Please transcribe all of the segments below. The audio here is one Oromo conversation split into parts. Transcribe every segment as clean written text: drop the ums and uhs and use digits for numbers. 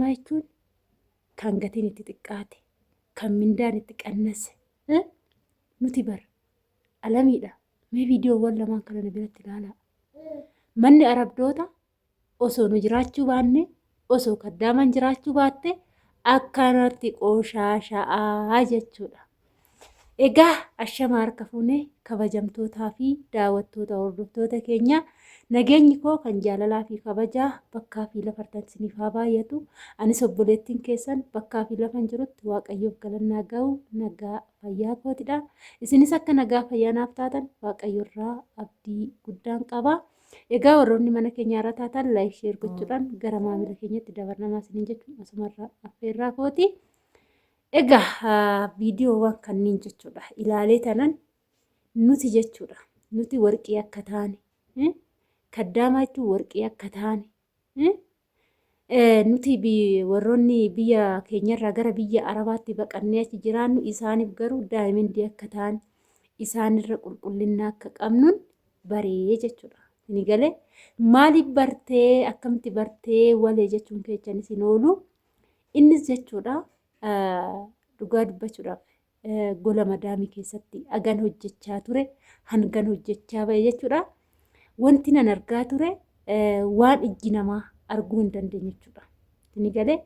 Kaddaamaa jechuun kan gatiin itti xiqqaate, kan mindaan itti qannase. Nuti bar alamiidha. Mee viidiyoowwan lamaan kana na biratti ilaalaa. Manni Arabdoota osoo nu jiraachuu baanne, osoo kaddaamaan jiraachuu baatte akkanatti qoshaasha'aa jechuudha. Egaa ashama harka fuune kabajamtootaa fi daawwattoota hordoftoota keenya nageenyi koo kan jaalalaa fi kabajaa bakkaa fi lafartan isiniif haa baay'atu. Anis obboleettiin keessan bakkaa fi lafan jirutti Waaqayyoof galannaa ga'u nagaa fayyaa kootidha. Isinis akka nagaa fayyaa naaf taatan Waaqayyo irraa abdii guddaan qaba. Egaa warroonni mana keenya irra taatan like share gochuudhaan gara maamila keenyatti dabarnamaa isiniin jechuun asumarraa affeerraa kooti. Egaa viidiyoowwan kanneen jechuudha ilaalee tanan nuti jechuudha nuti warqii akka taane kaddaamaa jechuun warqii akka taane nuti warroonni biyya keenyarraa gara biyya arabaatti baqannee achi jiraannu isaaniif garuu daayimendii akka taane isaanirra qulqullinna akka qabnuun baree jechuudha. Ini galee maaliif bartee akkamitti bartee walee jechuun keechanis hin oolu. Innis jechuudha dhugaa dubbachuudhaaf gola madaamii keessatti agan hojjechaa ture hangan hojjechaa ba'e jechuudha. Wanti nan argaa ture waan ijji namaa arguu hin dandeenye jechuudha. Inni galee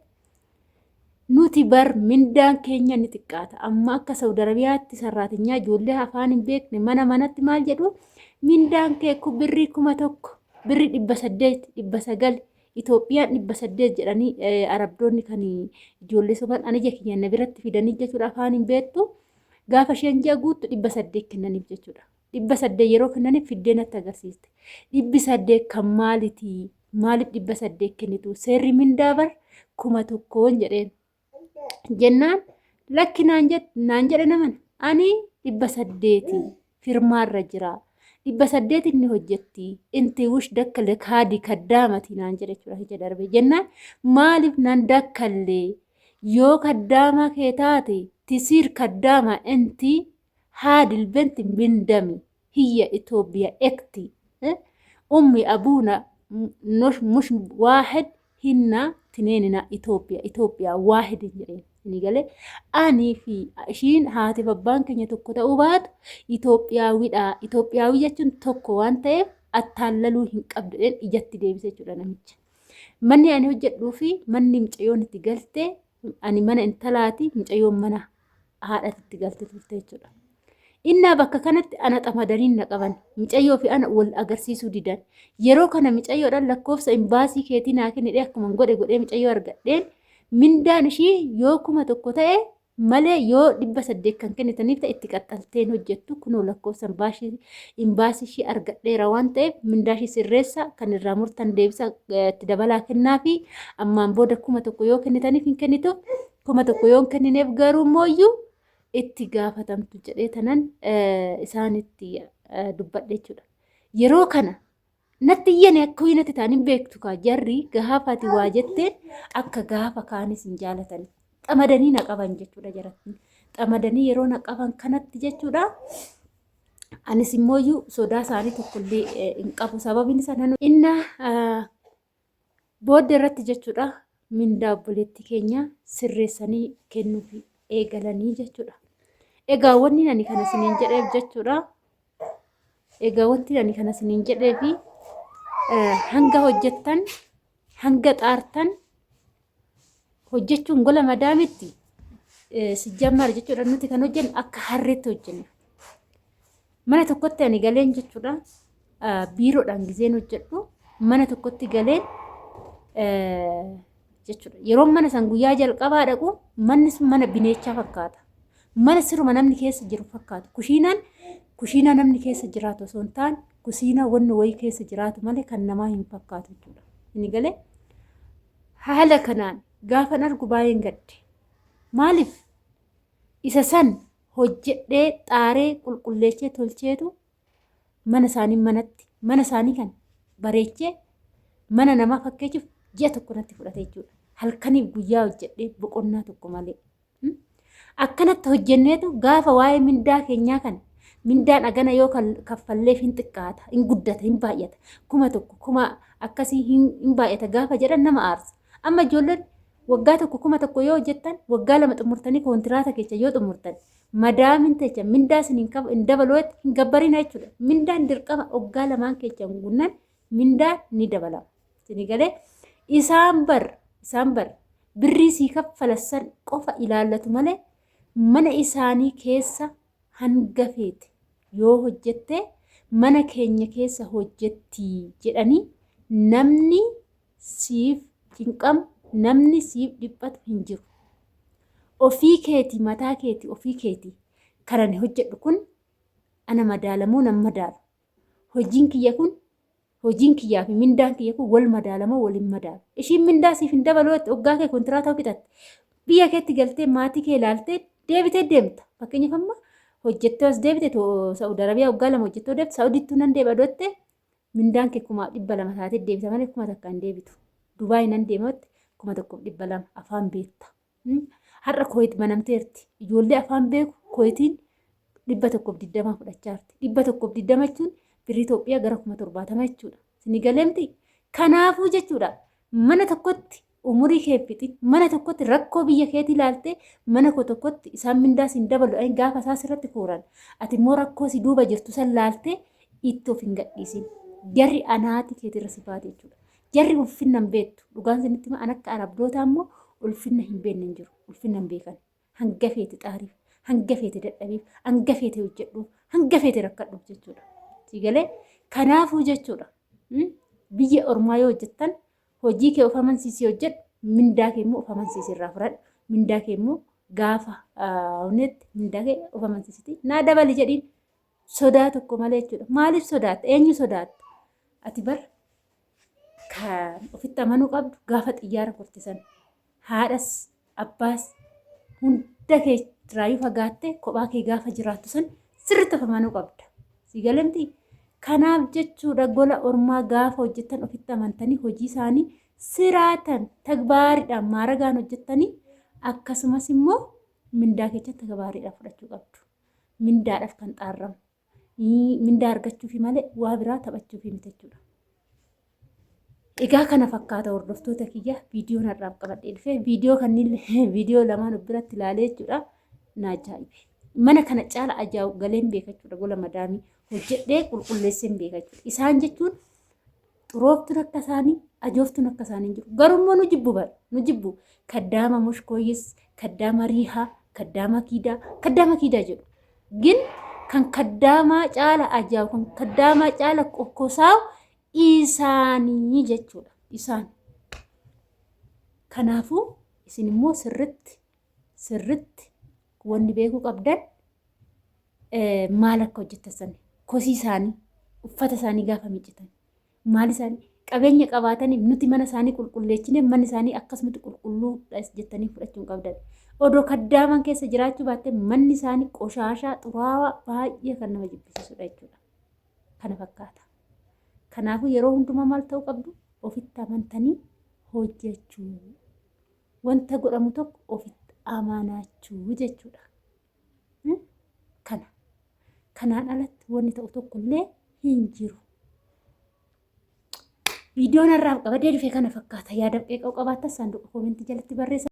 nuti bar mindaan keenya ni xiqqaata. Amma akka Saudi Arabiyaatti sarraatinyaa ijoollee afaan hin beekne mana manatti maal jedhu mindaan kee birrii 1000 birrii 800 900 Itoophiyaan 800 jedhanii Arabdoonni kan ijoollee soban ani ija kiyyaan na biratti fidanii jechuudha afaan hin beektu. Gaafa isheen ji'a guuttu 800 kennaniif jechuudha. 800 yeroo kennaniif fiddee natti agarsiiste. 800 kan maalitii? Maaliif 800 kennitu? Seerri mindaa bar 1000n jedheen. Jennaan lakki naan naan jedhe naman ani 800 firmaarra jira. 800 inni hojjetti inti wush dakkale kaadi kaddaamati naan jedhe jechuudha ija darbe jennaan maaliif nan dakkallee yoo kaddaamaa kee taate tisiir kaddaama inti haadil benti bindami hiyya Itoophiya ekti ummi abuuna nosh mush waahid hinna tineenina Itoophiya Itoophiya waahid hin jedheen inni galee ani fi ishiin haatiif abbaan keenya tokko ta'uu baatu Itoophiyaawidha Itoophiyaawii jechuun tokko waan ta'eef attaallaluu hin qabdu jedheen ijatti deebise jechuudha namicha. Manni ani hojjedhuu fi manni mucayyoon itti galte ani mana intalaati mucayyoon mana haadhatti itti galte turte jechuudha. Innaa bakka kanatti ana xamadanii na qaban. Micayyoo fi ana wal agarsiisuu didan. Yeroo kana micayyoodhaan lakkoofsa imbaasii keetii naa kennidhee akkuma godhe godhee micayyoo argadheen mindaan ishii yoo 1000 ta'e malee yoo 800 kan kennitaniif ta'e itti qaxxalteen hojjettu kunoo lakkoofsa imbaasii ishii argadheera waan ta'eef mindaa ishii sirreessa kan irraa murtan deebisa itti dabalaa kennaa fi ammaan booda 1000 yoo kennitaniif hin kennituuf 1000 yoo hin kennineef garuu mooyyuu itti gaafatamtu jedhee tanan isaanitti dubbadhe jechuudha. Yeroo kana natti iyyani akka wayii natti ta'an hin beektu kaa jarri gaafa ati waa jetteen akka gaafa kaanis hin jaalatan. Xamadanii na qaban jechuudha jaratti. Xamadanii yeroo na qaban kanatti jechuudha. Anis immooyyuu sodaa isaanii tokkollee hin qabu. Sababiin isaa nan inna Booddee irratti jechuudha mindaa obboleettii keenya sirreessanii kennuufi eegalanii jechuudha. Egaa wanni ani kana isiniin jedheef jechuudha. Egaa wanti ani kana isiniin jedheefi hanga hojjettan hanga xaartan hojjechuun gola madaamitti sijjammaar jechuudha nuti kan hojjennu akka harreetti hojjenna. Mana tokkotti ani galeen jechuudha biiroodhaan gizeen hojjedhu mana tokkotti galeen jechuudha. Yeroo mana san guyyaa jalqabaa dhaqu manni sun mana bineechaa fakkaata. Mana siruma namni keessa jiru fakkaatu. Kushiinaan kushiinaa namni keessa jiraatu osoo hin taane kusiinaa wanni wayii keessa jiraatu malee kan namaa hin fakkaatu jechuudha. Inni galee haala kanaan gaafan argu baay'een gadde. Maaliif isa san hojjedhee xaaree qulqulleechee tolcheetu mana isaanii manatti mana isaanii kan bareechee mana namaa fakkeechuuf ji'a tokko natti fudhate jechuudha. Halkaniif guyyaa hojjedhee boqonnaa tokko malee. Akkanatti hojjenneetu gaafa waa'ee mindaa keenyaa kana mindaan agana yoo kaffalleef hin xiqqaata, hin guddata, hin baay'ata. 1000 kuma akkasii hin baay'ata gaafa jedhan nama aarsa. Amma ijoolleen Waggaa tokko 1000 yoo hojjettan, waggaa 2 xumurtanii koontiraata keessa yoo xumurtan, madaamin teecha mindaa isin hin kaf- hin dabalu jetti hin gabbarina jechuudha. Mindaan dirqama waggaa lamaan keessa gunnaan mindaan ni dabalama. Isin galee isaan bar birrii sii kaffalassan qofa ilaallatu malee mana isaanii keessa hanga feete yoo hojjette mana keenya keessa hojjetti jedhanii namni siif cinqamu, namni siif dhiphatu hin jiru. Ofii keeti, mataa keeti, ofii keeti kan ani hojjedhu kun ana madaalamoo nan madaalu? Hojiin kiyya kun, hojiin kiyyaa fi mindaan kiyya kun wal madaalamoo wal hin madaalu? Ishiin mindaa siif hin dabalu jette waggaa kee kontiraataa fixatte. Biyya keetti galtee maatii kee ilaaltee deebitee deemta. Fakkeenyaaf amma hojjettee as deebite, Saa'ud Arabiyaa waggaa 2 hojjettee deebite, Saa'udiittuu nan deebi'a jette, mindaan kee 2,200 taatee deebita malee 1000 hin deebitu. Dubaay nan deematti 1200 afaan beekta. Har'a Kuwait banamteerti. Ijoollee afaan beeku Kuwaitiin 120 fudhachaa jirti. 120 jechuun birrii Itoophiyaa gara 70,000 jechuudha. Isin galeemti? Kanaafuu jechuudha, mana tokkotti umurii kee fixi, mana tokkotti rakkoo biyya keetii ilaaltee, mana koo tokkotti isaan mindaa siin dabalu gaafa isaa sirratti kooran, ati immoo rakkoo si duuba jirtu san laaltee itti of hin gadhiisin. Jarri anaati keetirra si baate jechuudha. Jarri ulfinna hin beektu. Dhugaan isinitti hima, an akka Arabdootaa immoo ulfinna hin beekne hin jiru. Ulfinna hin beekan. Hanga feete xaariif, hanga feete dadhabiif, hanga feete hojjedhuuf, hanga feete rakkadhuuf jechuudha. Si galee? Kanaafuu jechuudha. Biyya ormaa yoo hojjettan hojii kee of amansiisii hojjedhu, mindaa kee immoo of amansiisii irraa fudhadhu. Mindaa kee immoo gaafa hunetti mindaa kee of amansiisiti. Naa dabali jedhiin sodaa tokko malee jechuudha. Maaliif sodaatta? Eenyu sodaatta? Ati bar kan ofitti amanuu qabdu gaafa xiyyaara korte sana haadhas abbaas hunda kee irraayyuu fagaattee kophaa kee gaafa jiraattu san sirriitti of amanuu qabda. Si galemti? Kanaaf jechuudha, gola ormaa gaafa hojjettan ofitti amantanii hojii isaanii siraatan tagbaariidhaan maaragaan hojjettanii, akkasumas immoo mindaa keessa tagbaariidhaan fudhachuu qabdu. Mindaadhaaf kan xaarramu. Mindaa argachuufi malee waa biraa taphachuufi miti jechuudha. Egaa kana fakkaata, hordoftoota kiyya, viidiyoon har'aaf qabadhee dhufe. Viidiyoo kanneen viidiyoo lamaan of biratti ilaalee jechuudha, na ajaa'ibe. Mana kana caala ajaa'ibu galeen beeka jechuudha, gola madaamii hojjedhee qulqulleesseen beeka jechuudha. Isaan jechuun xurooftuun akka isaanii, ajooftuun akka isaanii hin jiru. Garuu immoo nu jibbu bara, nu jibbu. Kaddaama mushkooyyis, kaddaama riihaa, kaddaama kiidaa, kaddaama kiidaa jedhu. Gin kan kaddaamaa caala ajaa'ibu, kan kaddaamaa caala qokkosaa'u isaanii jechuudha. Isaan. Kanaafuu isin immoo sirritti sirritti wanni beekuu qabdan maal akka hojjettan sani, kosii isaanii, uffata isaanii gaafa miiccitan, maal isaanii qabeenya qabaataniif nuti mana isaanii qulqulleechine manni isaanii akkasumatti qulqulluudha jettanii fudhachuu hin qabdan. Odoo kaddaaman keessa jiraachuu baatte manni isaanii qoshaashaa xuraawaa baay'ee kan nama jibbisiisudha jechuudha. Kana fakkaata. Kanaafuu yeroo hundumaa maal ta'uu qabdu? Ofitti amantanii hojjechuu. Wanta godhamu tokko ofitti amanachuu jechuudha. Kana. Kanaan alatti wanni ta'u tokko illee hin jiru. Viidiyoon har'aaf qabadee dhufe kana fakkaata. Yaada qeeqa'u qabaattan saanduqa koomentii jalatti barreessa.